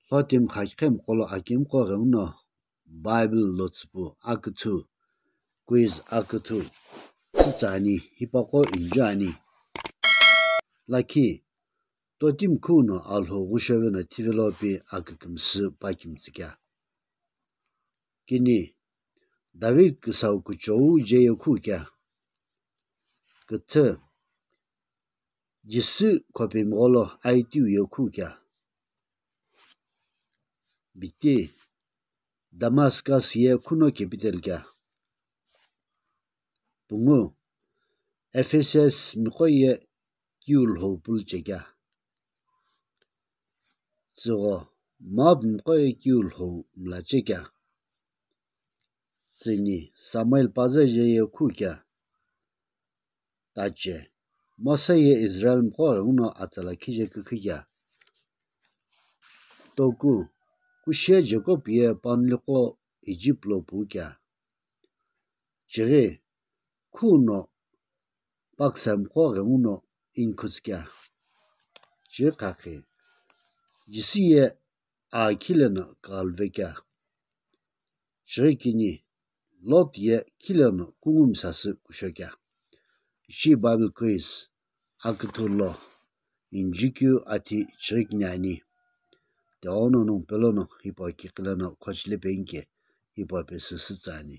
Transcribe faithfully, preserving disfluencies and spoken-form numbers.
Lhotimi kha kiqhemqo lo akimiqo ghenguno Bible lo tsüpu aküthü, quiz aküthü tsütsü ani, hipaqo inju ani. Lakhi, totimi khu no Alhou ghushoveano thivelo pi akükümsü pa kimtsü kea. Kini, David küsau kuchou jeye khu kea. Küthü, Jisü khopimgho lo aitiu ye khu kea. Biti, Damascus ye khuno capital kea. Pungu, Ephesus miqo ye kiu Lhou pulu che kea. Tsügho, Moab miqo ye kiu Lhou mla che kea. Tsüni, Samuel paza jeye khu kea. Tache, Mose ye Israel miqo ghenguno atsala khije kükhu kea. Toku, kushie Jacob ye panliqo Egypt lo pu kea. Chighi, khu no paksa miqo ghenguno inkhutsu kea. Chighi khakhi, Jisü ye aa khileno kalve kea. Chighi kini, Lot ye khileno kungumi sasü kusho kea. Ishi Bible quiz aküthü lo injikeu athi chighi kini ani. Tighenguno nongu pelono hipau kiqi lono khochile penike hipau pesü sütsü ani.